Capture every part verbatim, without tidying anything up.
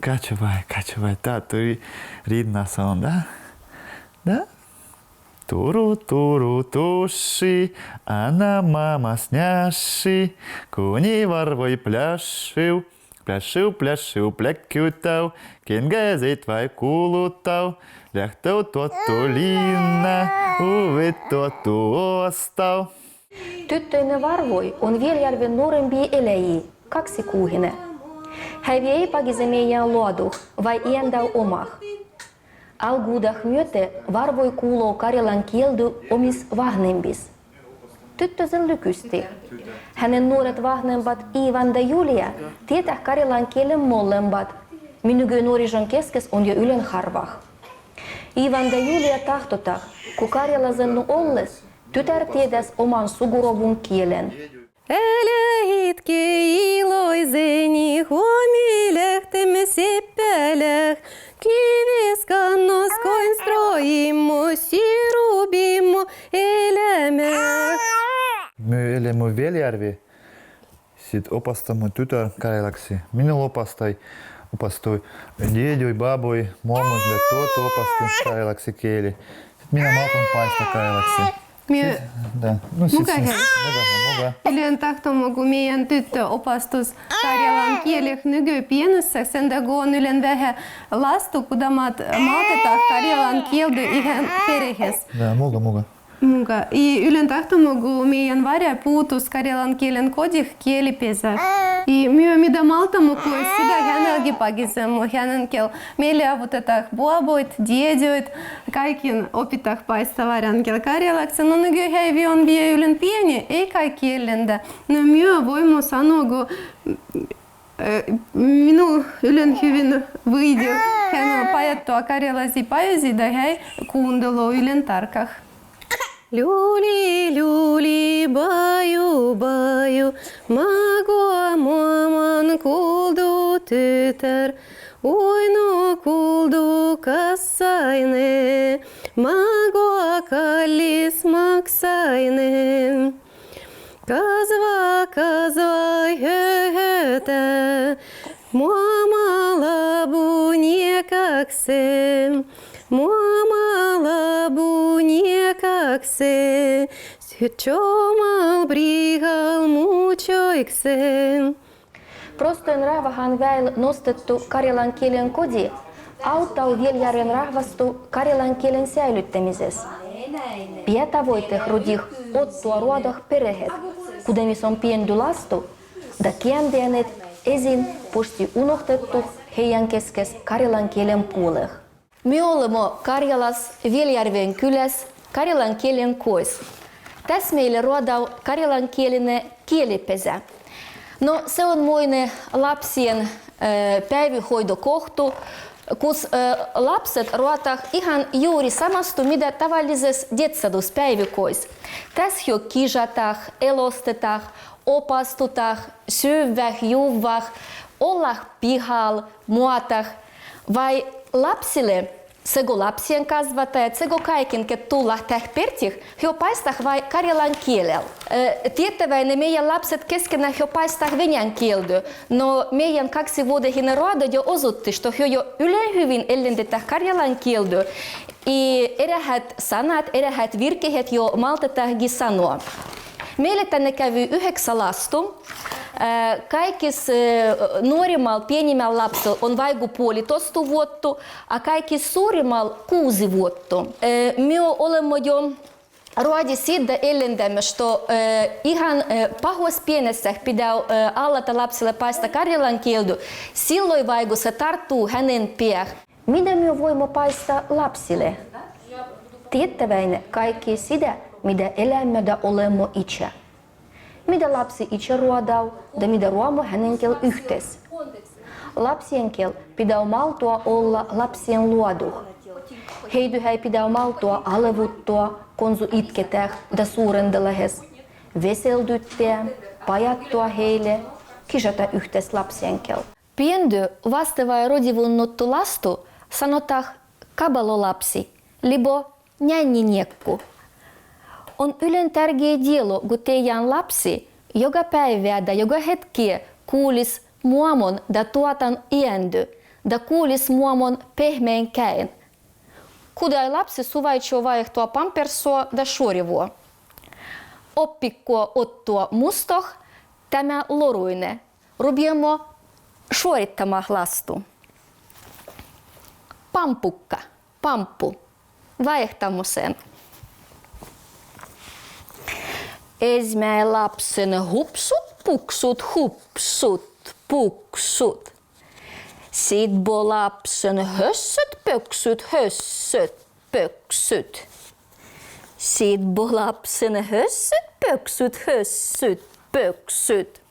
Качавай, качавай, тато ри-, ридна сон, да? Да? Туру, туру, туши, ана, мама, сняши, куни варвой пляшив, пляшив, пляшив, плякютав, кенге зейтвай кулутав, лягтав тоту линна, увид тоту остав. Тюттӧйнэ варвой он Велярвен норем би эляи, Какси Кугинэ. Хай вие пагиз меян лоадух, вай иэндав омах. Алгудах миотэ варвой кулоу карелан кельдю омис вагнембис. Тюттӧ зэл ликуст. Хэнэн нуорет вагнембад Иван да Юлия тиэтах карелан келем моллембад. Ми нугы нуорижон кескес он ё ӱлен харвах. Иван да Юлия тахтотах, ку карела зэлны оллес, тутар тедэс оман сугуровун келен. Эляйидке илой зэниз, омилехтем сеппелех, кивесканнос конь строиммо, сирубиммо элямех. Мио эляму Велярви, сідз опастам тутар карелакси. Мина опастай, опастой дедьой, бабой, мамой, да тото опастай карелакси кели. Мина малтам паиста карелакси. Ми... Сідз, да. Ну, сідз, муга, сідз, хе? Муга, муга. Ӱлен тахтаму, ку миян тутто опастус карелан келех нугы пиенысса, сэндэ гон ӱлен вехе ласту, куда мад малтэтах карелан келдю иген перегес. Да, муга, муга. Муга. И ӱлен тахтаму, ку миян Варя пуутус карелан келен кодьих кели пезэ. И мио, ми да малтаму, ку сідз да хэнэлги пагизэмму, хэнэн кел. Мейле авутэтах бабойт, дедьойт, кайкин опитах паиста Варян кел карелакси, но нугы хей вион вие ӱлен пиени, эй кай келлен да. Но мио войму саногу, э, мину ӱлен хювин выйдю, хэнэн паяттуа карелази паюзи да хей кундыло ӱлен тарках. Люли, люли, баю, баю, магоа маман кулду тютер, уйну кулду касайне, магоа каллис максайне. Казва, казва, хе-хете, муамал абу некаксе, муамал абу некаксе, сё-, чомал бригал мучойксе. Простойн рагваһан вайл ностетту карелан келен коди аутал Велярвен рагвасту карелан келен сяйлюдтэмизэс. Пиятавойтэх родих оттуа роадах перегет, кудэмис он пиендю ласту, да киэндэнэд эзин пошти уноктеттух хеян кескес карелан келен пулэх. Ми олэмо Каръялас, Велярвен куляс, карелан келен койс. Тас мейле роадав карелан келинэ кели пезэ. Но сэ он мойнэ лапсиен, э, певи хойдо кохту, кус, э, лапсэд роатах ихан юри самасту, мида тавализэс детсадус певи койс. Тас хё кижатах, элостэтах, опастутах, суввах, юввах, оллах пигал, муатах. Вай лапсилы, сэго лапсиен казватаят, сэго кайкин, кед туллах тах пертих, хё паистах вай карелан келел. Э, тиедтэ вайнэ, меян лапсэд кескенэ хё паистах венян келдю, но меян Какси Водэгинэ роадодё оз уттысь, што хё ё ӱлен хювин эллендэтах карелан келдю, и эряхэт санад, эряхэт виркегэд ё малтэтахгес сано. Мейле тані кеви юхексэ ласту, э, кайкис, э, нуримал, пенемал лапсил он вайгу поли тосту водту, а кайкис суримал кузи водту. Э, мио олэм модём роади сідда эллендэмэ, што, э, ихан, э, пагос пенесэх пидав, э, аллата лапсилэ паиста карелан келдю, силлой вайгусэ тарту хэнэн пех. Мида мио воймо паиста лапсилэ? Тиедтэ вайнэ, кайкис сідда, мида эляммӧ да олэммӧ ича. Мида лапси ича роадав, да мида роаммӧ хэнэн кел юхтэс. Лапсиен кел пидав малтуа олла лапсиен лоадух. Хейдугай пидав малтуа алэвуттуа конзу идкетэх да суурендэлэгес, веселдуттэ, паяттуа хейлэ, кижата юхтэс лапсиен кел. Пиендю вастэ вай родивуннутту ласту санотах кабало лапси, либо нянь некку. Он ӱлен тärгеä дело, гу тэйян лапси ёга певвеа да ёга хетке кулис муамон да туатан иэндю, da kuulis muamon pehmeän käen. Kudai lapsi suvaitsee vaihtoa pamperssoa da šorivuo. Oppikko otto mustoh, tämä loruine. Rubeamo šorittama lastu. Pampukka, pampu. Vaihtamosen. Ezmäi lapsen hupsut, puksut, hupsut, puksut. Sitbo lapsen hössöt, pöksyt, hössöt, pöksyt. Sitbo lapsen hössöt, pöksyt, hössöt, pöksyt.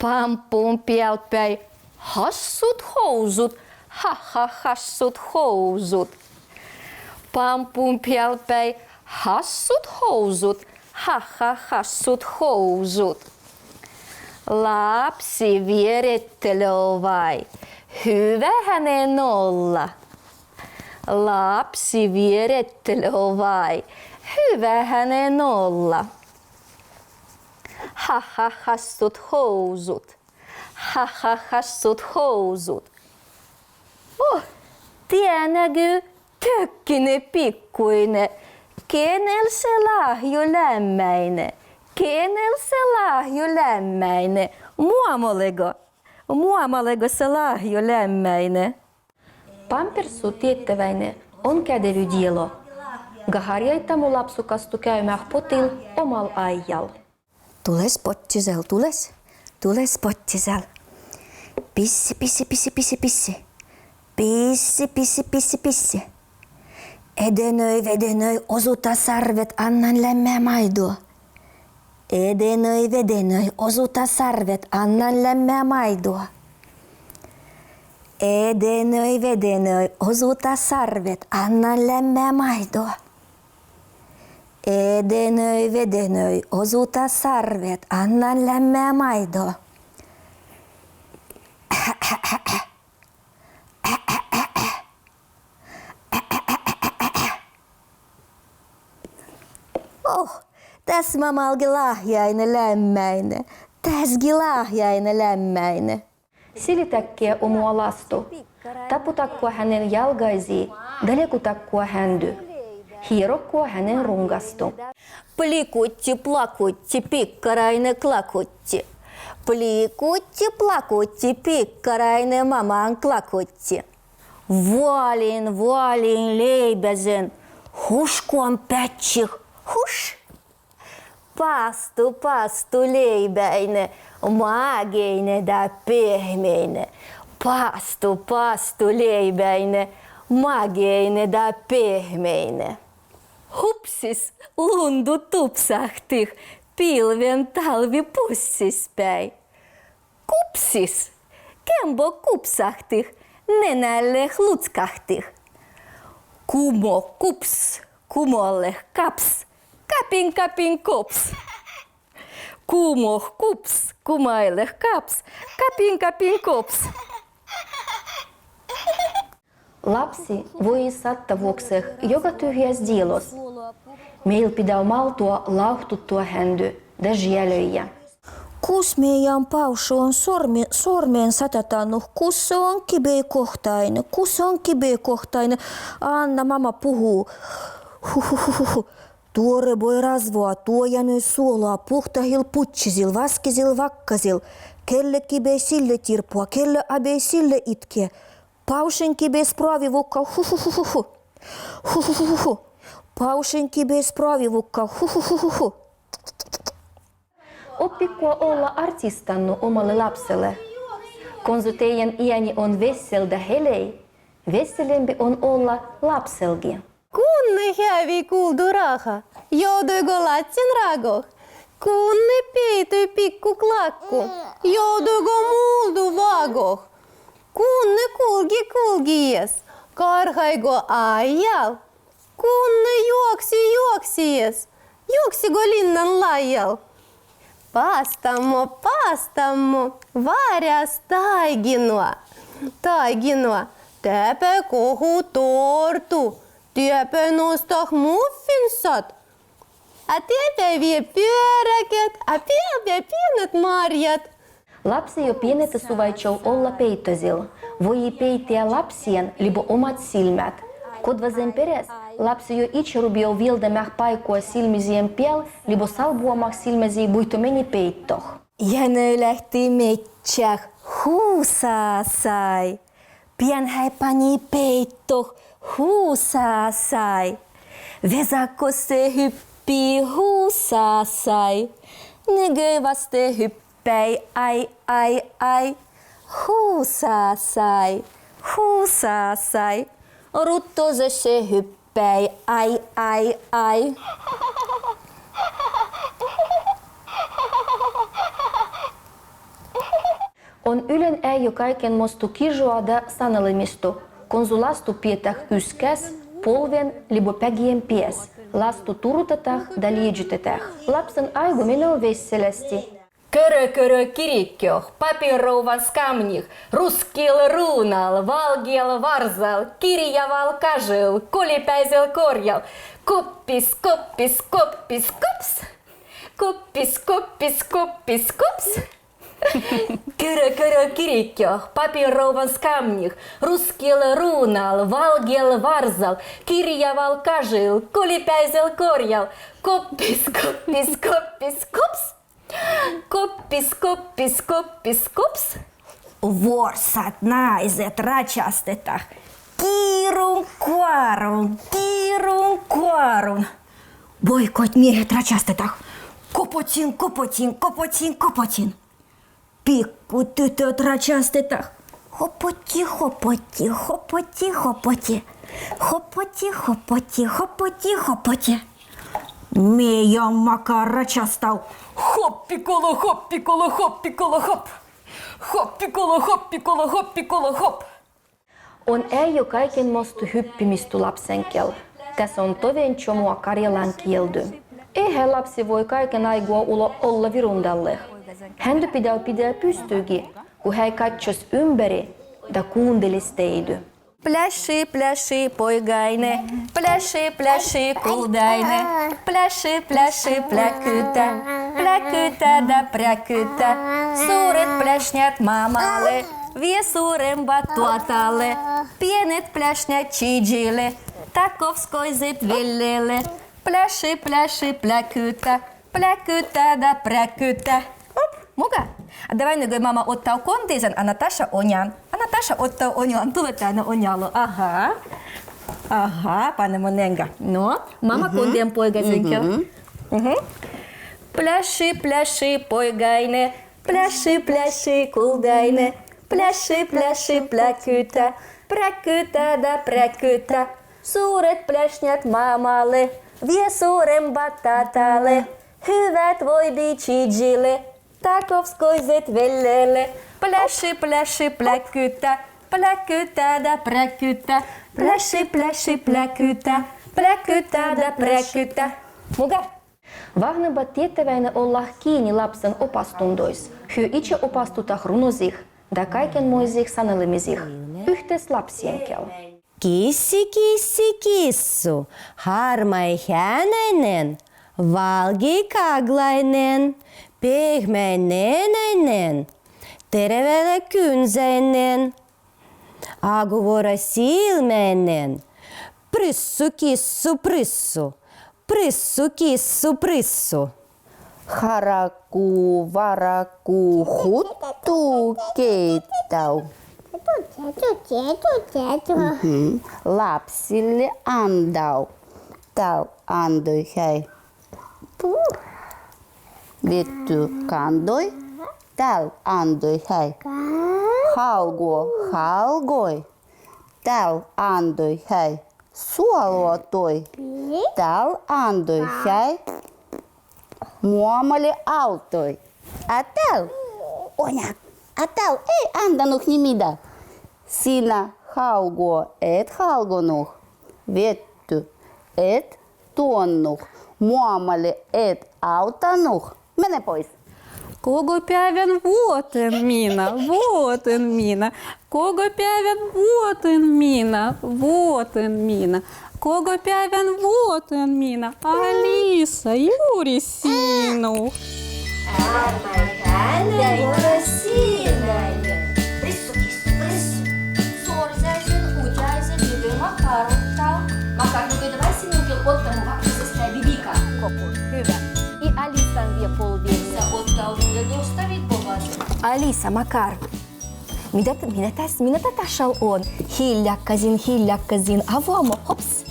Pampun pealpäin hassut housut, ha, ha, hassut housut. Pampun pealpäin hassut housut, ha, ha, hassut housut. Lapsi vierettelöö vai, hyvä hänen olla. Lapsi vierettelöö vai, hyvä hänen olla. Ha, ha, hassut housut. Ha, ha, hassut housut. Oh, tiedätkö, tökkine pikkuine, kenel se lahjo lea mäine? Kenel se lahjo lea mäine? Muamalego? Muamalego se lahjo lea mäine? Pampersu tiettäväine on kädevü dielo. Ga harjaittamo lapsukastu käymä potil omal áijjal. Tules pottisel, tules, tules pottisel. Pissi, pissi, pissi, pissi, pissi. Pissi, pissi, pissi, pissi. Edenöi, vedenöi, osuta sarvet, annan lämmää maidoa. Edenöi, vedenöi, osuta sarvet, annan lämmää maidoa. Edenöi, vedenöi, osuta sarvet, annan lämmää maidoa. Edenöi, vedenöi, osuta sarvet, annan lämmää maidoa. Oh, tas mamal gi lahjaine lämmäine, tas gi lahjaine lämmäine. Silitäkkii omua lastu. Taputakkua hänen jalgaisii, da liekuttakkua häntü. Hierokkua hänen rungastu. Plikutti, plakutti, pikkaraine klakutti. Plikutti, plakutti, pikkaraine maman klakutti. Vuolin, vuolin leibäsen, huškon pätših, huš. Pastu, pastu leibäine, mageaine da pehmeaine. Pastu, pastu leibäine, mageaine da pehmeaine. Hupsis, lundu tupsahtih, pilven talvi pussis pää. Kupsis, kembo kupsahtih, nenä lea lutskahtih. Kumo kups, kumo lea kaps, kapin, kapin, kops. Kumo kups, kumo lea kaps, kapin, kapin, kops. Lapsi voi satta vuokseh joga tühjäs dielos. Meal pidago malttua lávttuttua häntü da žielöjä. Kus meidän Pavšše on sormi-, sormen satatannut, kus se on kibei kohtainen, kus se on kibei kohtainen, anna mama puhuu. Hu, hu, hu, hu, hu. Tuore boi razvoa, tuojanöi suolaa, puhtahil putšisil, vaskisil vakkasil. Kelle kibei, sille tirpoa, kelle abei, sille itke. Pavššen kibei spravi vukka, hu, hu, hu, hu, hu. Hu, hu, hu, hu, hu. Pavššen kibei spravi vukka, hu, hu, hu, hu, hu. Oppikko olla artistannu omalle lapselle. Konzo teidän iäni on vessel da helei, vesselempi on olla lapselgi. Kunne hävii kuldu raha, jouduigo lattin ragoh? Kunne peitui pikku klakku, jouduigo muldu vagoh? Kunne kulgi kulgijes, karhaigo áijjal? Kunne juoksi juoksijes, juoksigo linnan laial? Pastammo, pastammo, várjás taiginua, taiginua, teapää kohu tortu, teapää nostah muffinsat. A teapää vie pyöräkät, a teapää pienet marjat. Lapsi jo pienetesuvvaid čol olla peittosil. Voi peittiä lapsien libo omat silmät. Kodvesen peräs lapsi jo iče rubio vieldemäh paikoa silmisien peal libo salbuamah silmäsi buito meni peittoh. Ja nöölehti metčah, husa sai. Pian hái pani peittoh, husa sai. Vesakosse hyppi, husa sai. Nigöi vaste hyppäi, ai, ai, ai. Husa sai, husa sai. Ruttosesse hyppäi, ai, ai, ai. On ülen eai jo kaikenmostu kižua da sanelemistu, kon su lastu piehtá yskäs, polven libo peaggien peas, lastu turutahtá da liežutehtá. Lapsen áigu menöl vesselästi. Körö, körö, kirikjoh, papirovvan skamnjih, ruskil ruunal, valgel varzal, kirjaval kažil, kolipäisil korjal, koppis, koppis, koppis, kops. Koppis, koppis, koppis, kops. Körö, körö, kirikjoh, papirovvan skamnjih, ruskil ruunal, valgel varzal, kirjaval kažil, kolipäisil korjal, koppis, koppis, koppis, kops. Koppis, koppis, koppis, kops. Vorsat naiset račastehtá. Kirun kuarun, kirun kuarun. Voi koit miehet račastehtá. Kopotin, kopotin, kopotin, kopotin. Pikku tytöt račastehtá. Hopoti, hopoti, hopoti, hopoti. Hopoti, hopoti, hopoti, hopoti. Mejan maka račastá. Hoppi kolo, hoppi kolo, hoppi kolo, hop. Hoppi kolo, hoppi kolo, hoppi kolo, hop. On eai jo kaikenmostu hyppimistu lapsen keel. Tassa on toven čomua karjalan kieldu. Ei hää lapsi voi kaiken áigua ulo olla virundalle. Händu pidäl pidä pysttygi, ku hää kaččos ümberí da kuundelis teiddu. Pläšši, pläšši, poigaine, pläšši, pläšši, kuldaine, pläšši, pläšši, pläkytä, pläkytä da präkytä. Suuret pläšnjät mamale, vie suuremba tatalle, pienet pläšnjät čidžile, takovskoiset vellele, pläšši, pläšši, pläkytä, pläkytä da präkytä. Op, muga. A davai nogöi mama ottao kondisen, a Nataša onjan. A Nataša ottao onjan, tule tane onjalo. Aha. Aha, panemo nenga. No, mama kondisen poigasen keel. Pläšši, pläšši, poigaine, pläšši, pläšši, kuldaine, pläšši, pläšši, pläkytä, präkytä da präkytä. Suuret pläšnjät mamale, vie suuremba tatalle, hyvät voibi čidžile, takovskoiset vellele, pläšši, pläšši, pläkytä, pläkytä da präkytä, pläšši, pläšši, pläkytä, pläkytä da präkytä. Muga. Vahnebat tietävät ne ollat kiini lapsen opastundois, hüö iče opastutat runosiin da kaikenmoisiin sanelemisiin, ühtes lapsien keel. Kissi, kissi, kissu, harmai hänäinen, valgi kaglainen, pehmeä nenäinen, terve kynsäinen, aguvora silmäinen, prissu, kissu, prissu, prissu, kissu, prissu. Haraku, varaku, huttu keittau. Mhm. Lapsille andau. Tääl andoi hää. Vettü kandoi. Tääl andoi hää. Halgo, halgoi. Tääl andoi hää. Suoluotoi. Tääl andoi hää. Muamale altoi. A tääl, onja, a tääl ei andanuh ni midä. Sinä, halgo, et halgonuh. Vettü, et tuonnuh. Muamale et autanuh. Mene pois. Kogobpiaven vuoten minä, vuoten minä. Kogobpiaven vuoten minä, vuoten minä. Kogobpiaven vuoten minä, Alisa, juuri sinä. Ármai hánöi, urasinai. Prissu, prissu, prissu. Sórzáizin, uđáizin, nököl Makár ottál. Makár, nököl, davai sinun keel ottamo vakkasas peai bibika. Kopu, hyvä. I Alisan vie polvvi. Sa ottá, ottá, ottá, ottá, ottá. Alisa, Makár. Minä, minä tassa, minä tassa on? Hiljakkaisin, hiljakkaisin, avvamo, hops.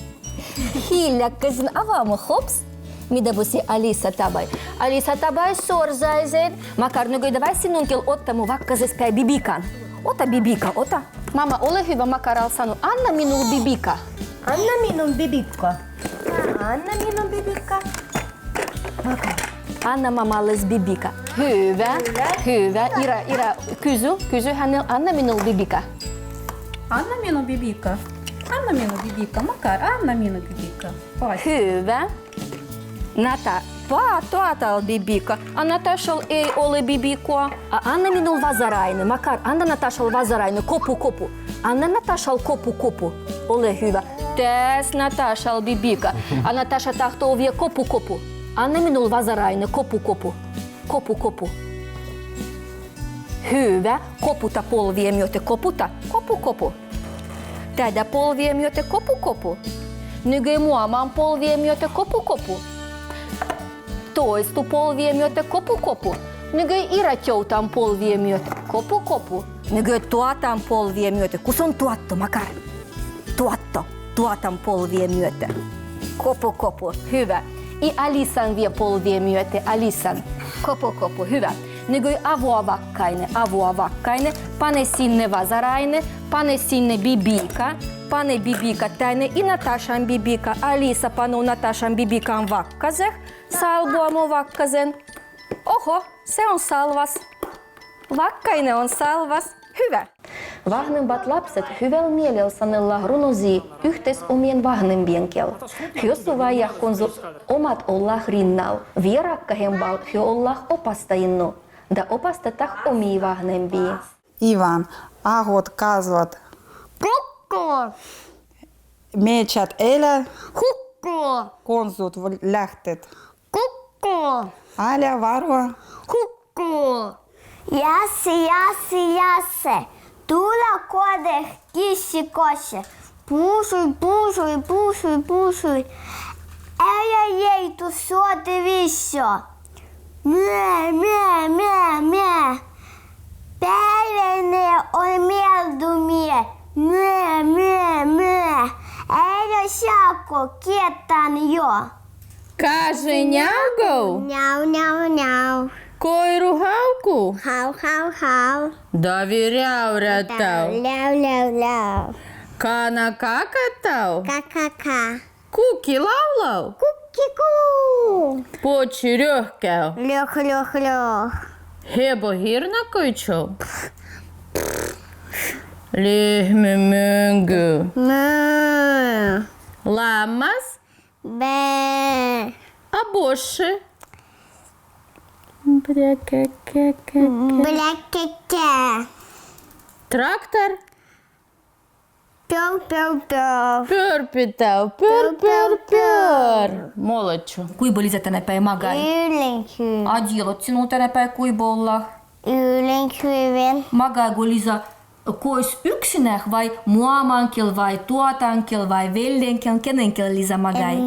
Hiljakkaisin, avvamo, hops. Minä busii Alisa tabái. Alisa tabái, sórzáizin. Makár, nököl, davai sinun keel ottamo vakkasas peai bibikan. Ottá bibika, ottá. Mama, ole hyvä, Makár al sano: anna minul bibika. Anna minul bibika. Anna minul bibika. Anna mamalles bibika. Hyvä, hyvä. Ira, Ira, kysy, kysy häneltä: anna minul bibika. Anna minul bibika. Anna minul bibika, Makár, anna minul bibika. Oi. Hyvä. Nata, pa, tuotál bibika. A Natašal ei ole bibika. A anna minul vazaráinne, Makár, anna Natašal vazaráinne, kopu, kopu. Anna Natašal kopu, kopu. Ole hyvä. Teas Natašal bibika. A Nataša tahtoo vie kopu, kopu. Anna minul vazaráinne, kopu, kopu. Kopu, kopu. Hyvä. Koputa polvvi miöte, koputa. Kopu, kopu. Täädä polvvi miöte, kopu, kopu. Nököl muaman polvvi miöte, kopu, kopu. Toista polvvi miöte, kopu, kopu. Nököl Ira tiutan polvvi miöte, kopu, kopu. Nököl tuotan polvvi miöte, kus on tuotto, Makár? Tuotto, tuotan polvvi miöte. Kopu, kopu, hyvä. I Alisan vie polvvi miöte, Alisan. Kopu, kopu, hyvä. Nököl avua vakkainne, avua vakkainne. Pane sinne vazaráinne, pane sinne bibika. Pane bibika tänne, i Natašan bibika. Alisa panoo Natašan bibikan vakkasas. Salbuamo vakkasen. Oho, se on salvas. Vakkainne on salvas. Hyvä. Vahnimbat lapset hyväl mielel sanellaa runosii ühtes omien vahnimbienkin kiel. Hyo suvaijat konzo omat ollat rinnal, vie rakkahembal hyo ollat opastajinnut, da opastetat omii vahnimbii. Ivan, ahot, kazat. Kukku. Metsät elää. Kukku. Konzut v-, lähtet. Kukku. Alea, varua. Kukku. Jasse, jasse, jasse. Tule kođe, kissi kosse. Pusui, pusui, pusui, pusui. Ei, ei, ei, tu suote visso. Mie, mie, mie, mie. Päiväni on mieldu mie. Mie, mie, mie. Ei oo siakko, kietan jo. Kaži njaugo. Njau, njau, njau. Koiru hauku. Hau, hau, hau. Davi rjau, rjau, tau. Ljau, ljau, ljau. Kana kakattau. Ka, ka, ka. Kuki laulau. Kukki, ku. Poči röhkäu. Röh, röh, röh. Hebo hirnakaččau. Lihmi müngü. Mö. Lammas. Bää. A bošši. Brä, kä, kä, kä, kä. Brä, kä, kä. Traktor. Pör, pör, pör. Pör, pitää, pör, pör, pör. Molodčo. Kuiba Liza tänä päivä magai? Ülin hyvin. A dilo sinul tänä päivä kuiba ollat? Ülin hyvin. Magai go Liza kois üksinään vai muaman kiel vai tuotan kiel vai veljen kiel, kenen kiel Liza magai? Em,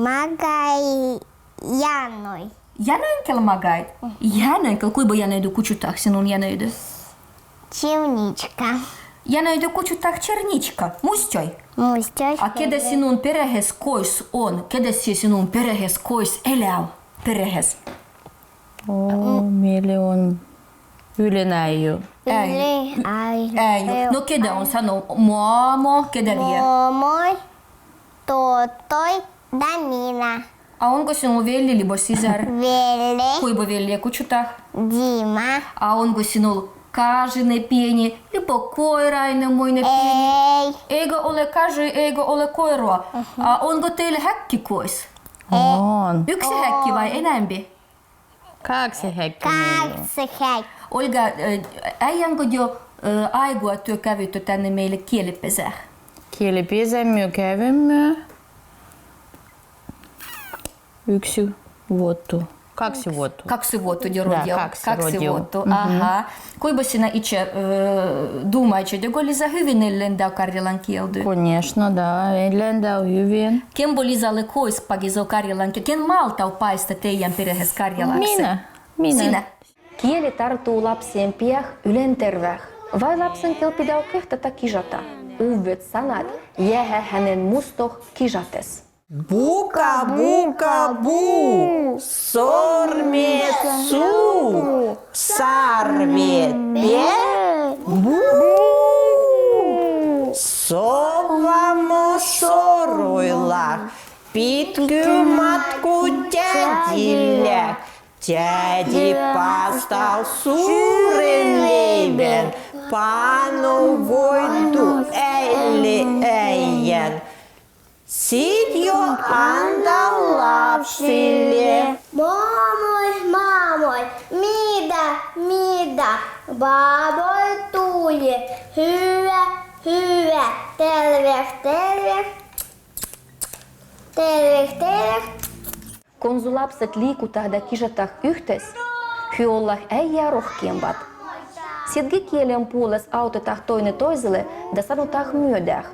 magai Janoj. Janoj kiel magait? Janoj kiel, kuiba Janoidu kutšutat sinun Janoidu? Čirnička. Janoidu kutšutat Čirnička. Muistašit? Muistašan. A keda sinun perähes kois on? Keda sinun perähes kois elää? Perähes. O, meilä on ülin áigu. Ülin áigu. Áigu. No keda on, sano, muamo, keda lie? Muamo, totoi, da minä. A onko sinul velli libo sisar? Velli. Kuiba veljeä kutšutat? Dima. A onko sinul kažin pieni, libo koirain, muin pieni? Ei. Eige ole kaži, eige ole koiru. Mhm. A onko teil häkki kois? On. Üksi häkki vai enembi? Kaksi häkki. Kaksi häkki. Olga, e, äijän go dio, e, áigua työ kävitte tänne meille kielipesään? Kielipesään me kävimme üksi vuotta. Kaksi vuotta. Kaksi vuotta, joo. Да, joo, kaksi kaksi vuotta. Vuotta. Мгм. Аха. Кой бо сина иче, э, думаджет, да, голі за гывин лендав карелан киелдю? Конечно, да, лендав гывин. Кен бо лизале койспаги зо карелан ки-, кен малтав пайста тіян перегес карелаксе? Мина, мина. Сина. Киели тартуу лапсиен пеах ӱлен тервеах. Вай лапсен кел пидал кехтата кижата. Уввет санат, еагет гинен мустох кижатас. Бука, бука, бу, сор мед су, сар мед бе, бу. Соввамо соруйлах, питкуматку тядиллях, тяди пастал сурен лейбен, панов войду элли эйен. Сідйо анда лапсилле. Мамой, мамой, мида, мида, бабой тули, хюве, хюве, тервех, тервех, тервех, тервех. Кон зу лапсет ликутах да кижатах юхтас, хүй оллах эйя рохкембат. Сідги киелен пулас автетах тойнетойзеле да санутах мюдех.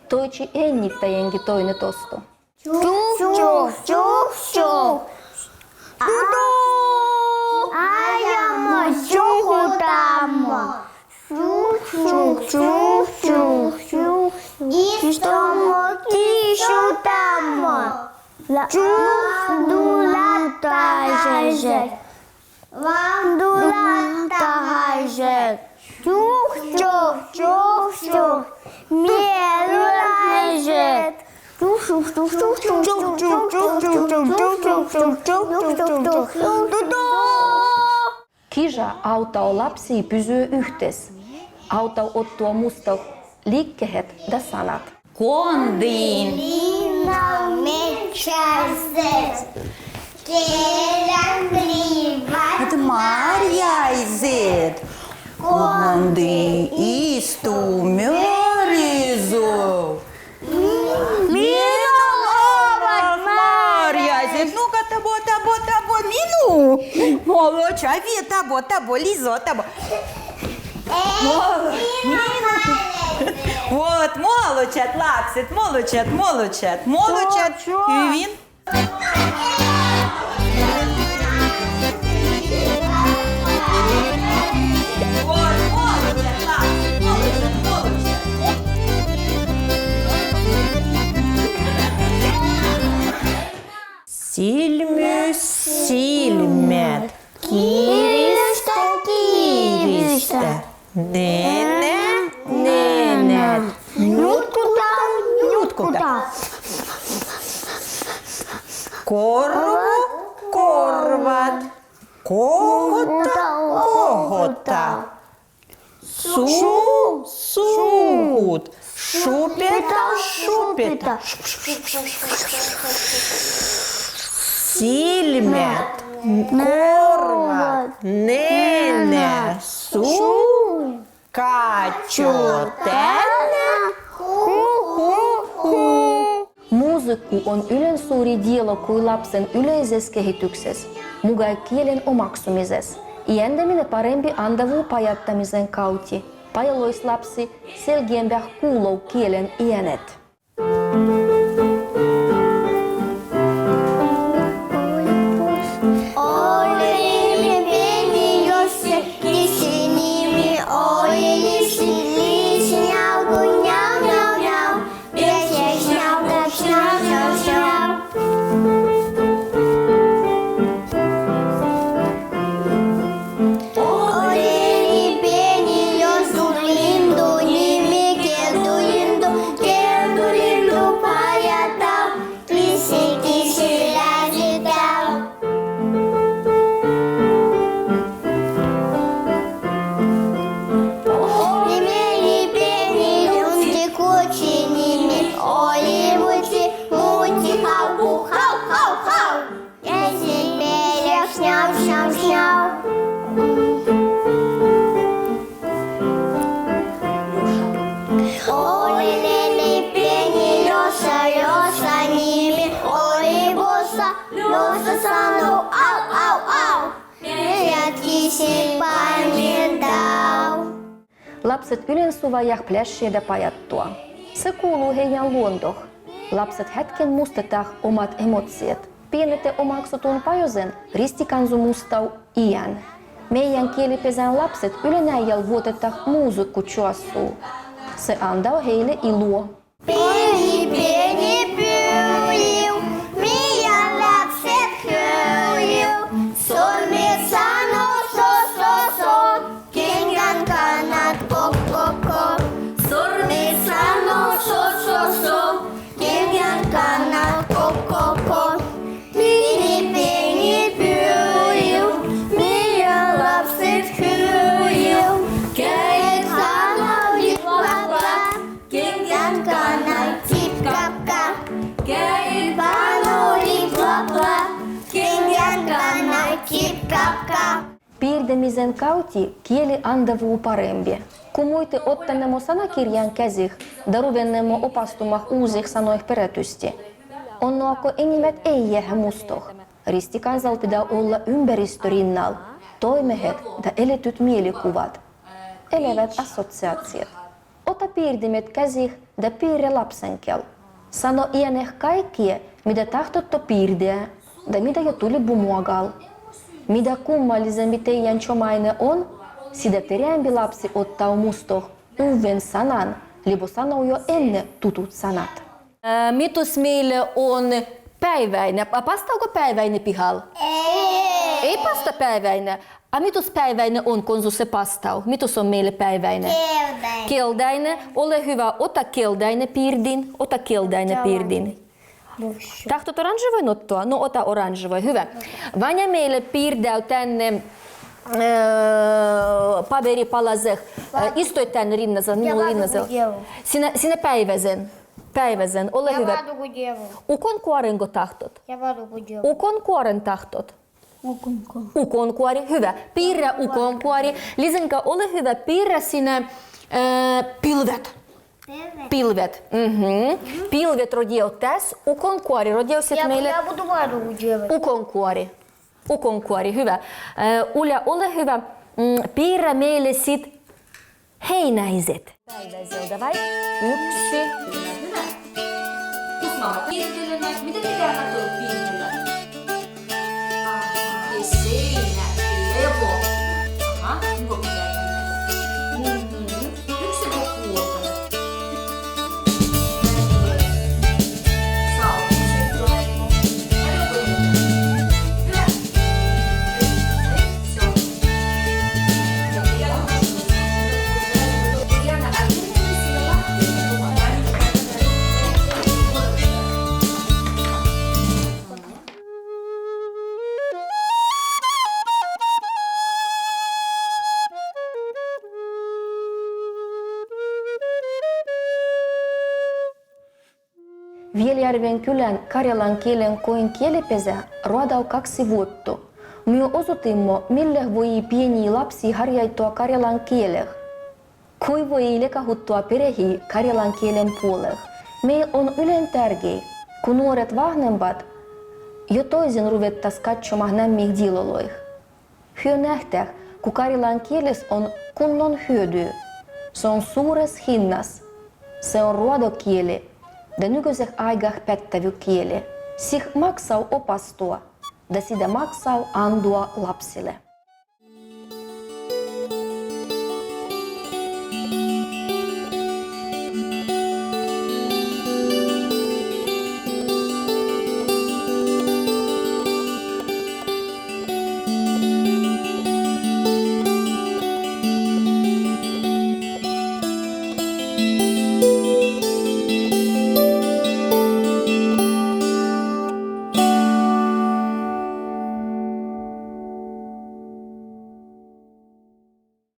Тойччи эннит тайенги тойнетосто. Чух, чух, чух, чух. Ту-ду! Айямо чухутамо. Чух, чух, чух, чух, чух. Истому кишутамо. Чух, дулата жежет. Ван дулата жежет. Чух, чух, чух, чух. Мерула жежет. Чух, чух, чух, чух. Ду-ду! Кижа автао лапсиин пызуе юхтас. Автао оттуа мустох ликкегет да санат. Кон дин линал меджазет, келян гриват маряйзет. Кон дин исту мёризу. Мину ловат маряйзет. Ну-ка, табо, табо, табо, мину. Молодче, а вие табо, табо, лизо, табо. Мол-, мину. Вот, молодче, лапсет, молодче, молодче, молодче. Чо, чо? Кевин. Сильмыс сильмет, киристэ киристэ. Нэнэ, нэнэ. Нюткута, нюткута. Корву, корват. Когота, когота. Су, су. Шупета, шупета. Сильмет, корват, нэнэ, су. Качо тэнэ, ху-ху-ху. Музыка он ӱлен сури діло куйлапсен ülöизес кегитюксес, мугай киелен омаксумизес. Иендэ мене паремби андаву паяттамизен каути. Пая лоис лапси селгиен бяхкулов киелен иенет. Lapset ylensuvajah pläššii ja pajattua. Sia kuuluu heidän luondoh. Lapset hetken mustahtaha omat emocijat. Pienet omaksutun pajosen ristikanzo mustau iän. Meiän kielipesän lapset ylen áijjal vuotetaha muusihku čuossuu. Sia andá heille iloa. Piirdämisen kauttii kieli andevuu parembi. Kun muitti ottanemo sanakirjan käsih, da ruvennemo opastuma uusih sanoin perätüsti. On nohko inimet ei jäähä mustoh. Ristikanzal pidä olla ympäristö rinnal, toimehet ja eletyt mielikuvat. Elevät assotsiaatiot. Ota piirdimet käsih ja piirrä lapsenkiel. Sano iän kaikki, mida tahtotte piirdiä, ja mida jo tulibuu muagal. Mida kummalisempi teidän čomainen on, sida terämpi lapsi ottahii mustoh uvven sanan, lebo sanoo jo enne tutut sanat. Ää, mitus meilä on päiväine? A, pastahko päiväine pihal? Ei. Ei pasta päiväine. A mitus päiväine on, konzo se pastahii? Mitus on meilä päiväine? Keltainen. Keltainen. Ole hyvä, ota keltainen piirdin. Ota keltainen piirdin. Tahtot oranževoin ottaa? No ota oranževoin, hyvä. Vanja meilä piirdää tänne, ää, paveri palaseh. Ää, istuit tänne rinnasel, minun rinnasel. Sinä, sinä päiväsen. Päiväsen, ole hyvä. Ukonkuorenko tahtot? Ukonkuoren tahtot? Ukonkuori. Ukonkuori, hyvä. Piirrä ukonkuori. Lisinka, ole hyvä, piirrä sinä, ää, pilvet. Pilvet. Pilvet. Mhm. Pilvet rodeutas, ukonkuori rodeusit meille. Ukonkuori. Ukonkuori, hyvä. Ää, Ulja, ole hyvä, mm, piirrä meille sit heinäiset. Päiväiset, davai. Yksi. Hyvä, hyvä. Kus mä oon? Piirtelen, mitä pitää katsoa piirtelen? Aha, ja seinä, levo. Aha, onko pitää? Mhm. Yksi, kaksi, kolme. Vieljärven kylän karjalan kielen koin kielipesä roadav kaksi vuotta. Myö osutimmo, mille voi pieniid lapsii harjaittua karjalan kieleh. Kui voi lekahuttua perehii karjalan kielen puoleh. Meille on ylen tärkeä, kun nuoret vahnemmat jo toisin ruvettas katsomaan nammiid diiloloihin. Hyö nähtäh, kun karjalan kieles on kunnon hyöty. Se on suures hinnas. Se on ruodokieli ja nykyiseh áigah pättävy kieli. Sih maksav opastua ja sida maksav andua lapsille.